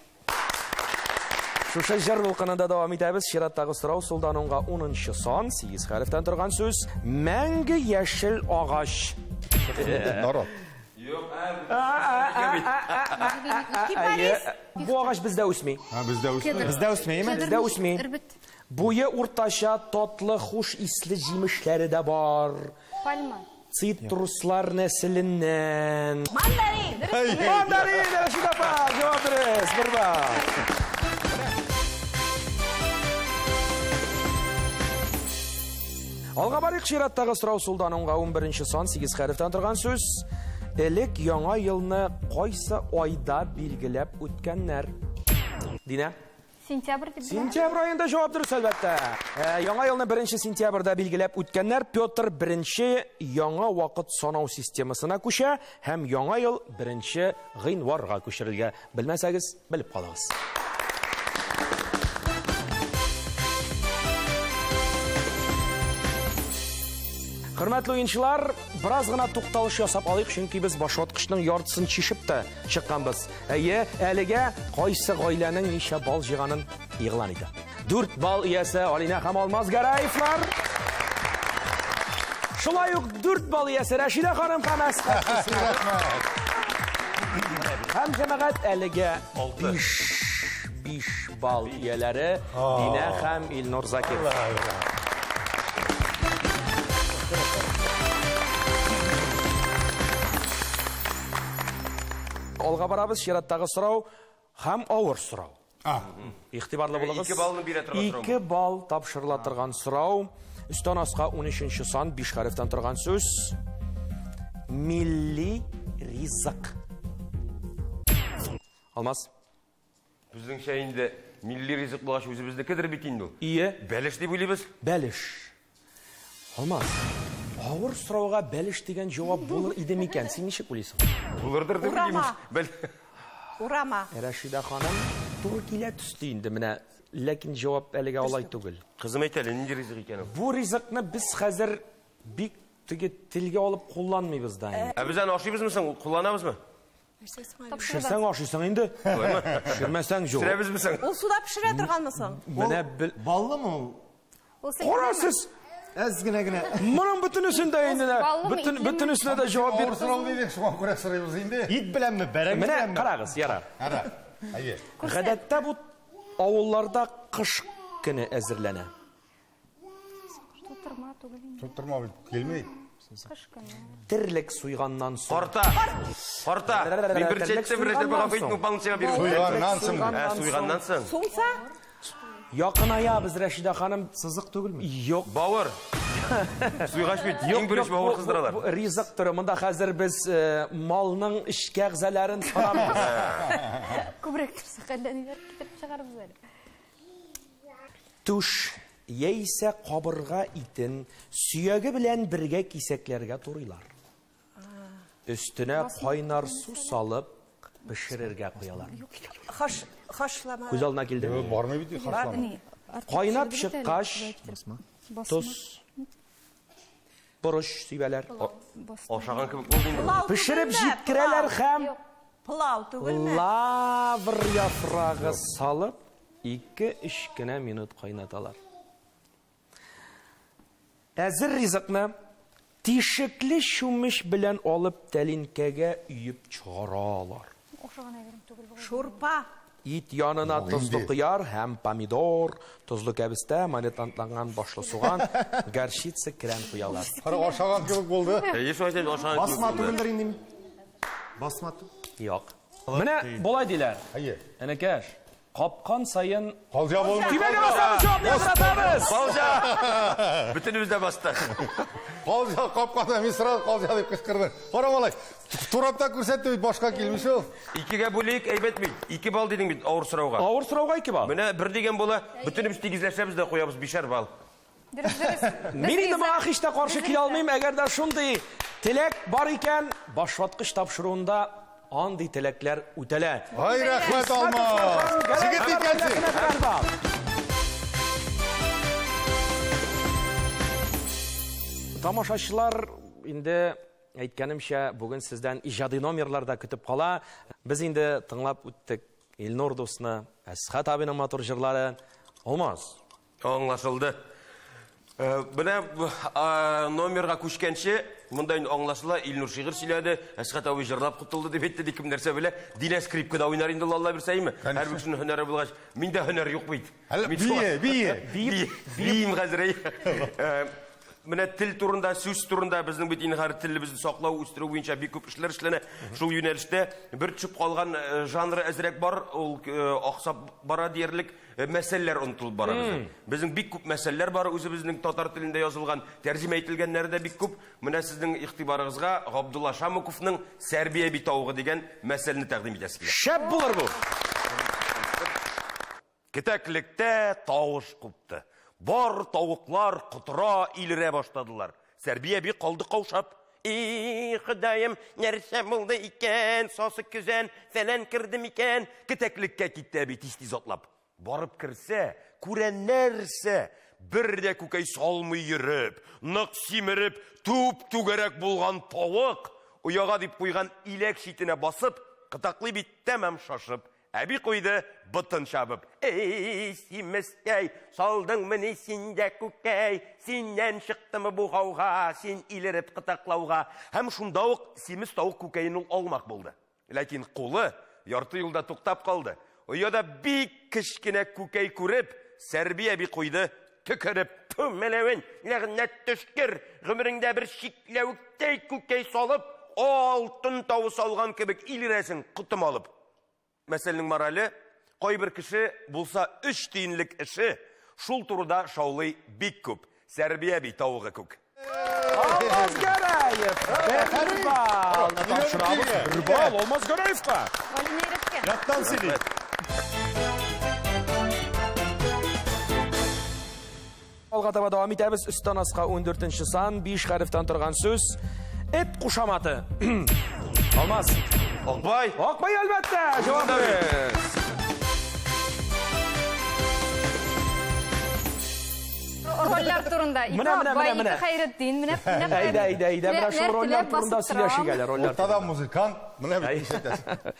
Шушы җыр дулкынында дәвам итәбез. Чираттагы сорау сулдан уңга 10 сан, 8 хәрефтән торган сүз. Мәңге яшел агач. Нарат. Юк, Әйе. Бу агач бездә үсми. Бездә үсми. Бездә үсмиме? Бездә үсми. Буе уртача, татлы, хуш исле җимешләре дә бар. Пальма. Цитруслар нәселеннән. Мандарин. Мандарин, Рәшидә апа, җавап дөрес, бер балл. Алга барыйк, чираттагы сорау сулдан уңга 11 сан, 8 хәрефтән торган сүз. Элек яңа елны кайсы айда билгеләп үткәннәр? Динә? Сентябрь дип беләм. Сентябрь аенда җавап дөрес, әлбәттә. Яңа елны 1 сентябрьдә билгеләп үткәннәр. Петр I яңа вакыт санау системасына күчә һәм яңа ел 1 гыйнварга күчерелгән. Белмәсәгез, белеп калыгыз. Хөрмәтле уенчылар, бераз гына тукталыш ясап алыйк, чөнки без башваткычның яртысын чишеп тә чыкканбыз. Әйе, әлегә кайсы гаиләнең ничә балл җыйганын игълан итә. 4 балл иясе Алинә һәм Алмаз Гәрәевлар. Шулай ук 4 балл иясе Рәшидә ханым һәм Әсхәт Хисмәтов. Һәм җәмәгать әлегә 5 балл ияләре Динә һәм Илнур Закиров. Алга барабыз, чираттагы сорау һәм авыр сорау. Игътибарлы булыгыз. 2 баллны бирә торган сорау. 2 балл тапшырыла торган сорау. Өстән аска 13 сан, 5 хәрефтән торган сүз. Милли ризык. Алмаз. Безнеңчә инде милли ризык булгач үзебезнекедер бит инде ул. Ие. Бәлеш дип уйлыйбыз. Бәлеш. Алмаз, авыр сорауга бәлеш дигән җавап булыр иде микән? Син ничек уйлыйсың? Булырдыр дип Урама. уйлыйм. Урама. Рәшидә ханым туры килә төсле инде менә, ләкин җавап әлегә алай түгел. Кызым әйтә әле, нинди ризык икән ул? Бу ризыкны без хәзер бик теге телгә алып кулланмыйбыз да инде. Ә без аны ашыйбызмы соң, кулланабызмы? Пешерсәң ашыйсың инде. Пешермәсәң юк. Пешерәбезме соң? Ул суда пешерә торганмы соң? Менә бел... Баллымы ул? Кара сез! Әз генә генә. Моның бөтенесен дә инде. Бөтенесенә дә җавап бир. Авыр сорау дидек, шуңа күрә сорыйбыз инде. Ит беләнме, бәрәңге Менә беләнме? карагыз, ярар. Кара. Әйе. Гадәттә бу авылларда кыш көне әзерләнә. Тутырма түгел инде. Тутырма бит килми. Кыш көне. Терлек суйганнан соң. Карта. Карта. Мин бер чәйтте, бер чәйтте, гафу ит, балны сиңа бирәм. Суйганнан соң. Суйганнан соң. Сумса? Якынаябыз, Рәшидә ханым. Сызык түгелме? Юк. Бавыр. Суйгач бит, иң беренче бавыр кыздыралар. Ризык төре. Монда хәзер без малның эчке әгъзаларын санамыйбыз. Күбрәк торсак, әллә ниләр китереп чыгарбыз әле. Түш яисә кабырга итен сөяге белән бергә кисәкләргә турыйлар. Өстенә кайнар су салып пешерергә куялар. Хашлама. Күз алдына килде. Бармый бит хашлама. Кайнап чыккач, тоз, борыч сибәләр. Ашаган кебек булды инде. Пешереп җиткерәләр һәм пылау түгелме? Лавр яфрагы салып 2-3 кенә минут кайнаталар. Әзер ризыкны тишекле чүмеч белән алып тәлинкәгә өеп чыгаралар. Шурпа. Ит янына тозлы кыяр һәм помидор, тозлы кәбестә, маринадланган башлы суган, горчица, керән куялар. Кара ашаган кебек булды. Әйе, шулай әйтәм, ашаган кебек Басма булды. түгелдер инде. Басма түгел. Юк. Менә болай диләр. Әйе. Энекәш, капкан саен Калҗа булмый. Төймәгә басабыз, җавапны яздыратабыз. Калҗа! Бөтенебез дә бастык. Калҗа капканда мин сразу калҗа дип кычкырдым. Кара малай, турап та күрсәтте бит, башка килми шул. Икегә бүлик, әйбәт бит. 2 балл дидең бит авыр сорауга. Авыр сорауга 2 балл. Менә бер дигән була, бөтенебез тигезләшәбез дә куябыз 5 балл. Дөрес, дөрес. Мин инде моңа һич тә каршы килә алмыйм, әгәр дә шундый теләк бар икән, башваткыч тапшыруында андый теләкләр үтәлә. Ай, рәхмәт, Алмаз. Җегет икәнсең. Тамашачылар, инде әйткәнемчә, бүген сездән иҗади номерлар да көтеп кала. Без инде тыңлап үттек Илнур дусны, Әсхәт абиның матур җырлары. Алмаз. Аңлашылды. Менә номерга күчкәнче, монда инде аңлашыла, Илнур шигырь сөйләде, Әсхәт абый җырлап котылды дип әйтте, ди кем нәрсә белә. Динә скрипкада уйнар инде ул, Алла бирсә, әйме? Һәрбер кешенең һөнәре булгач, миндә һөнәр юк бит. Бие, бие. Биим хәзер, әй. Менә тел турында, сүз турында безнең бит инде хәзер телебезне саклау, үстерү буенча бик күп эшләр эшләнә. Шул юнәлештә бер төшеп калган жанры әзрәк бар, ул аксап бара диярлек, мәсьәләләр онытылып бара безнең. Безнең бик күп мәсьәләләр бар, үзебезнең татар телендә язылган, тәрҗемә ителгәннәре дә бик күп. Менә сезнең игътибарыгызга Габдулла Шамуковның Сәрби әби тавыгы дигән мәсьәләне тәкъдим итәсе килә. Шәп булыр бу. Кетәклектә тавыш купты. Бар тавыклар котыра, илерә башладылар. Сәрби әби калды каушап. И, Ходаем, нәрсә булды икән, сасы көзән, фәлән керде микән? Кетәклеккә китте әби тиз-тиз атлап. Барып керсә, күрә нәрсә? Бер дә күкәй салмый йөреп, нык симереп, түп-түгәрәк булган тавык, ояга дип куйган иләк читенә басып, кытаклый бит тәмам шашып. Әби куйды, ботын чабып. Эй, симезкәй, салдыңмыни син дә күкәй? Синнән чыктымы бу гауга, син илереп кытаклауга? Һәм шунда ук симез тавык күкәен ул алмак булды. Ләкин кулы ярты юлда туктап калды. Ояда бик кечкенә күкәй күреп, Сәрби әби куйды, төкереп. Ту, мәләвен, ләгънәт төшкер, гомереңдә бер чикләвектәй күкәй салып, алтын тавы салган кебек илерәсең, котым алып. Мәсәлнең морале, кайбер кеше булса 3 тиенлек эше, шул турыда шаулый бик күп. Сәрби әби тавыгы күк. Алмаз Гәрәев! Бер балл тапшырабыз. Бер балл Алмаз Гәрәевка. Яттан сөйли. Алга таба дәвам итәбез. Өстән аска 14 сан, 5 хәрефтән торган сүз. Эт кушаматы. Алмаз. Акбай. Акбай, әлбәттә. Җавап дөрес. Рольләр турында. Менә, менә, менә, менә. Хәйретдин, менә, менә. Әйдә, әйдә, әйдә. Менә шул рольләр турында сөйләшик әле, рольләр. Уртада музыкант, менә бит ишетәсең.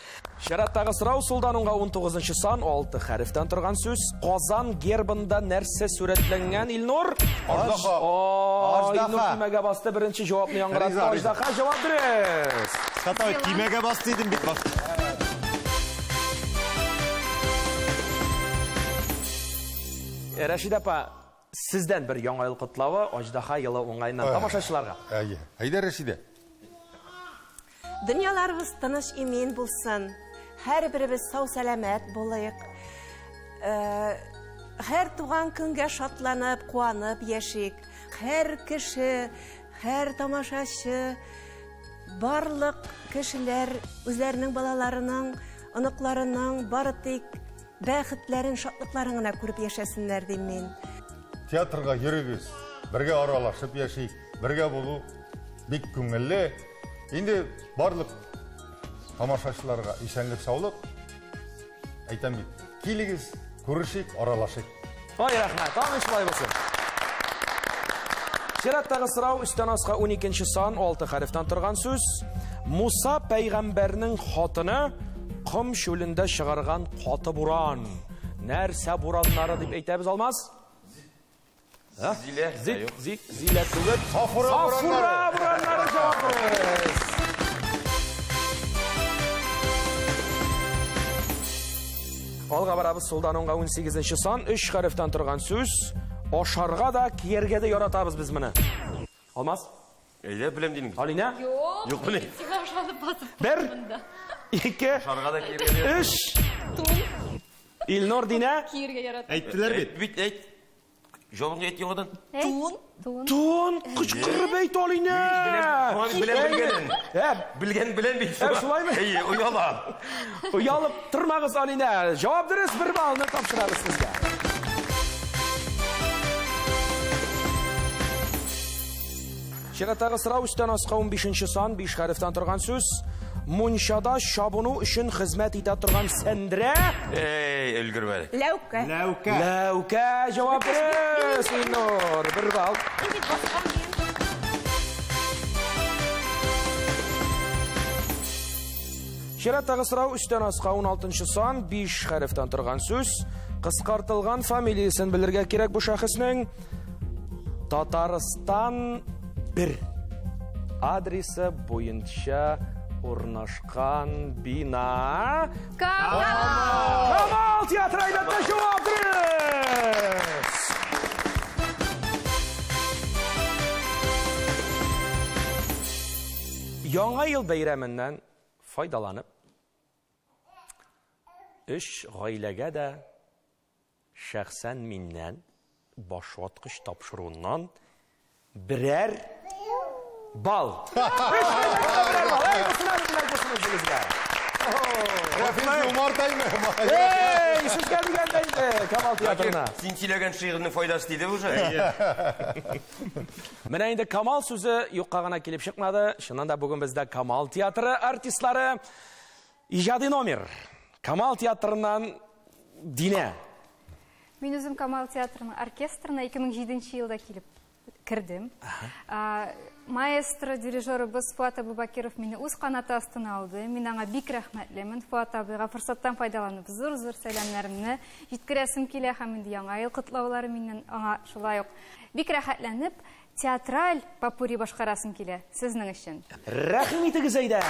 Чираттагы сорау сулдан уңга 19 сан, 6 хәрефтән торган сүз. Казан гербында нәрсә сурәтләнгән, Илнур? Аждаһа. Илнур төймәгә басты, беренче җавапны яңгыратты. Аждаһа, җавап дөрес. Сатай, төймәгә басты идем бит басты. Рәшидә апа, сездән бер яңа ел котлавы, Аждаһа елы уңаеннан тамашачыларга. Әйе. Әйдә, Рәшидә. Дөньяларыбыз тыныч имин булсын. Һәрберебез сау-сәламәт булыйк. Һәр туган көнгә шатланып, куанып яшик. Һәр кеше, һәр тамашачы, барлык кешеләр үзләренең балаларының, оныкларының бары тик бәхетләрен, шатлыкларын гына күреп яшәсеннәр дим мин. Театрга йөрегез, бергә аралашып яшик, бергә булу бик күңелле. Инде барлык тамашачыларга исәнлек, саулык. Әйтәм бит, килегез, күрешик, аралашыйк. Ай, рәхмәт, тагын шулай булсын. Чираттагы сорау өстән аска 12 сан, 6 хәрефтән торган сүз. Муса пәйгамбәрнең хатыны ком чүлендә чыгарган каты буран. Нәрсә бураннары дип әйтәбез, Алмаз? Зилә. Зик, зик, зилә түгел. Сафура бураннары җавап дөрес. Алга барабыз, сулдан уңга 18 сан, 3 хәрефтән торган сүз. Ашарга да, кияргә дә яратабыз без моны. Алмаз? Әйдә, беләм динең. Алинә? Юк. Юк, беләм. Сиңа ошатып басып Бер, монда. ике, Ашарга да кияргә дә. өч. Илнур, Динә? Кияргә яратам. Әйттеләр бит. Бит, әйт. Җавабыңны әйт яңадан. Тун. Тун. Тун, кычкырып әйт, Алинә! Беләм белгәнен. Белгән белән бит. Шулаймы? Әйе, оялам. Оялып тормагыз, Алинә. Җавап дөрес, бер баллны тапшырабыз сезгә. Чираттагы сорау өстән аска 15 сан, 5 хәрефтән торган сүз. Мунчада чабыну өчен хезмәт итә торган сәндерә. Эй, өлгермәдек. Ләүкә. Ләүкә. Ләүкә, җавап дөрес, Илнур. Бер балл. Чираттагы сорау өстән аска 16 сан, 5 хәрефтән торган сүз. Кыскартылган фамилиясен белергә кирәк бу шәхеснең. Татарстан 1 адресы буенча урнашкан бина. Камал! Камал театры, әлбәттә, җавап дөрес! Яңа ел бәйрәменнән файдаланып, 3 гаиләгә дә шәхсән миннән башваткыч тапшыруыннан берәр бал. 3 гаиләгә дә берәр бал. Әй, булсын әле, бүләк булсын үзегезгә. Рәфис умартаймы? Эй, сезгә дигәндә инде, Камал театрына. Син сөйләгән шигырьнең файдасы тиде уже. Менә инде Камал сүзе юкка гына килеп чыкмады. Чыннан да бүген бездә Камал театры артистлары. Иҗади номер. Камал театрыннан Динә. Мин үзем Камал театрының оркестрына 2007 елда килеп кердем. Маэстро, дирижерыбыз Фуат Абубакиров мине үз канаты астына алды. Мин аңа бик рәхмәтлемен. Фуат абыйга форсаттан файдаланып зур-зур сәламнәремне җиткерәсем килә һәм инде яңа ел котлаулары миннән аңа шулай ук. Бик рәхәтләнеп театраль попурри башкарасым килә сезнең өчен. Рәхим итегез әйдә.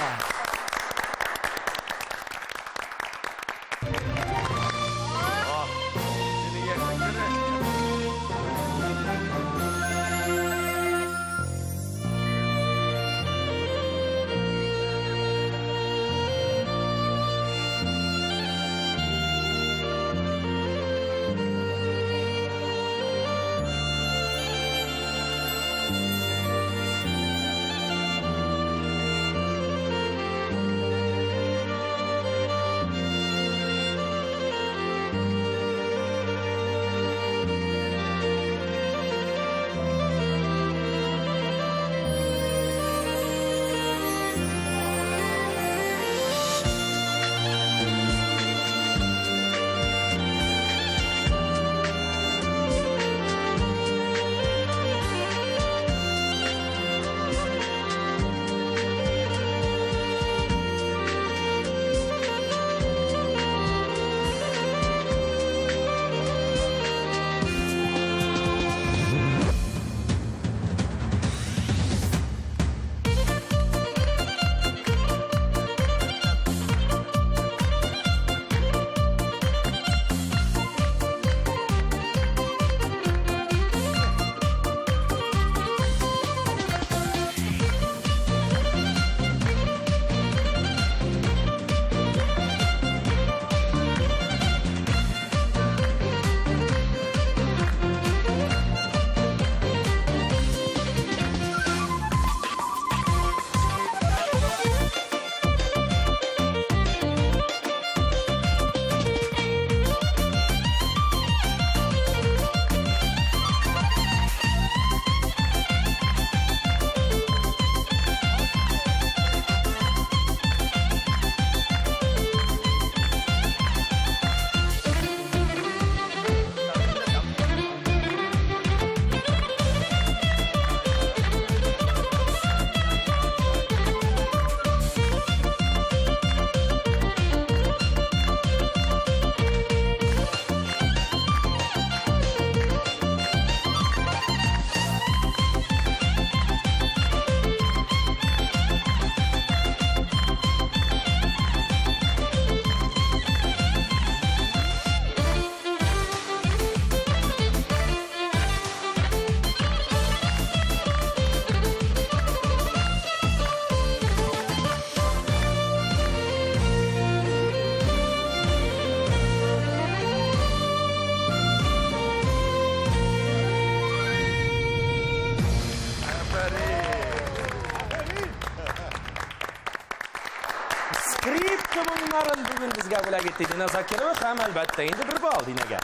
Скрипка моңнарын бүген безгә бүләк итте Динә Закирова һәм әлбәттә инде бер балл Динәгә.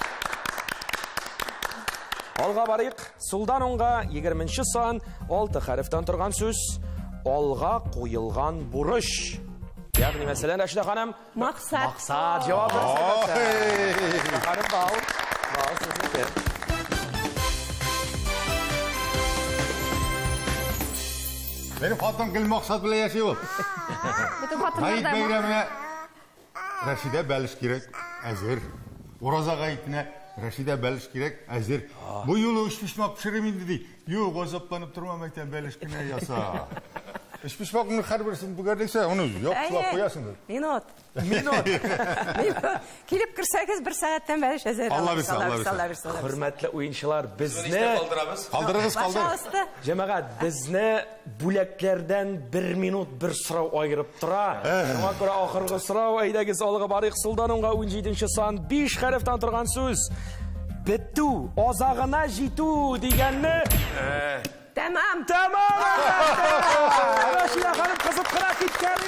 Алга барыйк. Сулдан уңга 20 сан, 6 хәрефтән торган сүз, алга куелган бурыч. Ягъни мәсәлән, Рәшидә ханым, Максат. Максат җавап бирсә. Ханым, бал. Бал сезнеке. Benim хатын гел максат белән яши ул. Бөтен хатыннар Гаит да бәйрәменә Рәшидә бәлеш кирәк, әзер. Ураза гаетенә Рәшидә бәлеш кирәк, әзер. Бу юлы өчпочмак пешерим инде ди. Юк, газапланып тормам әйтәм, бәлеш кенә яса. Өчпочмакның һәрберсен бөгәрләсә, аны яхшылап куясың. Минут. Минут. Килеп керсәгез, бер сәгатьтән бәлеш әзер. Алла бирсә, Алла бирсә. Хөрмәтле уенчылар, безне калдырыгыз, калдырыгыз. Җәмәгать, безне бүләкләрдән бер минут бер сорау аерып тора. Шуңа күрә ахыргы сорау, әйдәгез алга барыйк. Сулдан уңга 17 сан 5 хәрефтән торган сүз. Бетү, азагына җитү дигәнне Тәмам. Тәмам. Рәшидә ханым кызып кына киткән.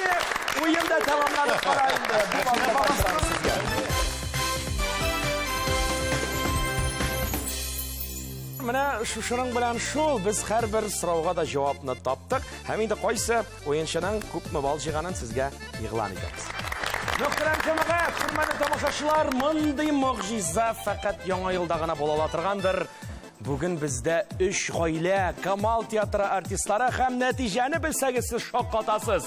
Уен да тәмамланып бара инде. Бу балны багышлыйм сезгә. Менә шушының белән шул без һәрбер сорауга да җавапны таптык. Һәм инде кайсы уенчының күпме балл җыйганын сезгә игълан итәбез. Мөхтәрәм җәмәгать, хөрмәтле тамашачылар, мондый могҗиза фәкать Яңа елда гына була ала торгандыр. Бүген бездә 3 гаилә, Камал театры артистлары һәм нәтиҗәне белсәгез сез шаккатасыз.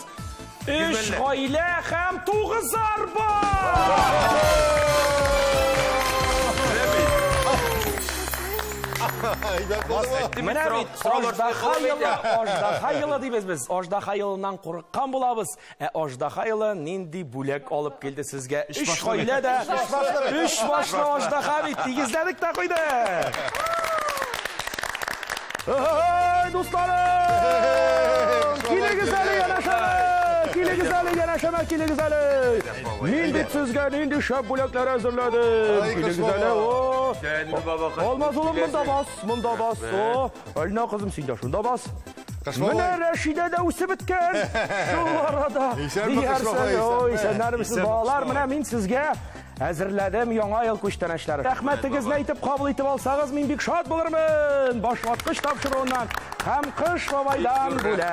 3 гаилә һәм 9 арба! Менә бит Аждаһа елы дибез без. Аждаһа елыннан курыккан булабыз. Ә Аждаһа елы нинди бүләк алып килде сезгә? 3 гаилә дә 3 башлы Аждаһа бит, тигезләдек тә куйды. Эй, дусларым! Килегез әле янәшәмә! Килегез әле янәшәмә, килегез әле! Мин бит сезгә нинди шәп бүләкләр әзерләдем. Килегез әле, о! Алмаз улым, монда бас, монда бас. О, Әлна кызым, син дә шунда бас. Менә Рәшидә дә үсеп беткән. Шул арада. Исәннәрмесез, балалар? Менә мин сезгә әзерләдем Яңа ел күчтәнәчләре. Рәхмәтегезне әйтеп кабул итеп алсагыз, мин бик шат булырмын. Башваткыч тапшыруыннан һәм Кыш бабайдан бүләк.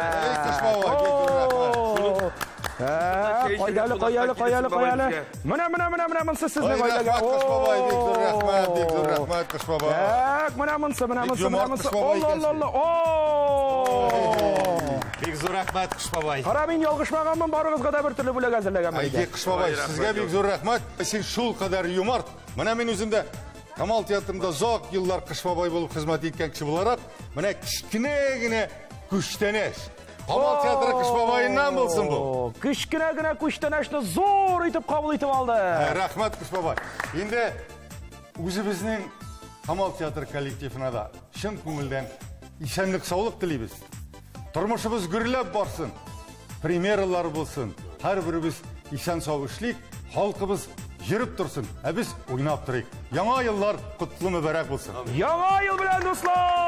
Кайда әле, кайда әле, кайда әле, кайда әле. Менә, менә, менә, менә монсы сезнең гаиләгә. Кыш бабай, бик зур рәхмәт, бик зур рәхмәт, Кыш бабай. Так, менә монсы, менә монсы, менә монсы. Алла, алла, алла. Бик зур рәхмәт, Кыш бабай. Кара, мин ялгышмаганмын, барыгызга да бер төрле бүләк әзерләгәнмен. Әйе, Кыш бабай, сезгә бик зур рәхмәт. Син шул кадәр юмарт. Менә мин үзем дә Камал театрында озак еллар Кыш бабай булып хезмәт иткән кеше буларак, менә кечкенә генә күчтәнәч. Камал театры Кыш бабаеннан булсын бу. Кечкенә генә күчтәнәчне зур итеп кабул итеп алды. Рәхмәт, Кыш бабай. Инде үзебезнең Камал театры коллективына да чын күңелдән исәнлек, саулык телибез. Тормышыбыз гөрләп барсын, премьералар булсын. Һәрберебез исән сау эшлик, халкыбыз йөреп торсын, ә без уйнап торыйк. Яңа еллар котлы мөбарәк булсын. Яңа ел белән, дуслар!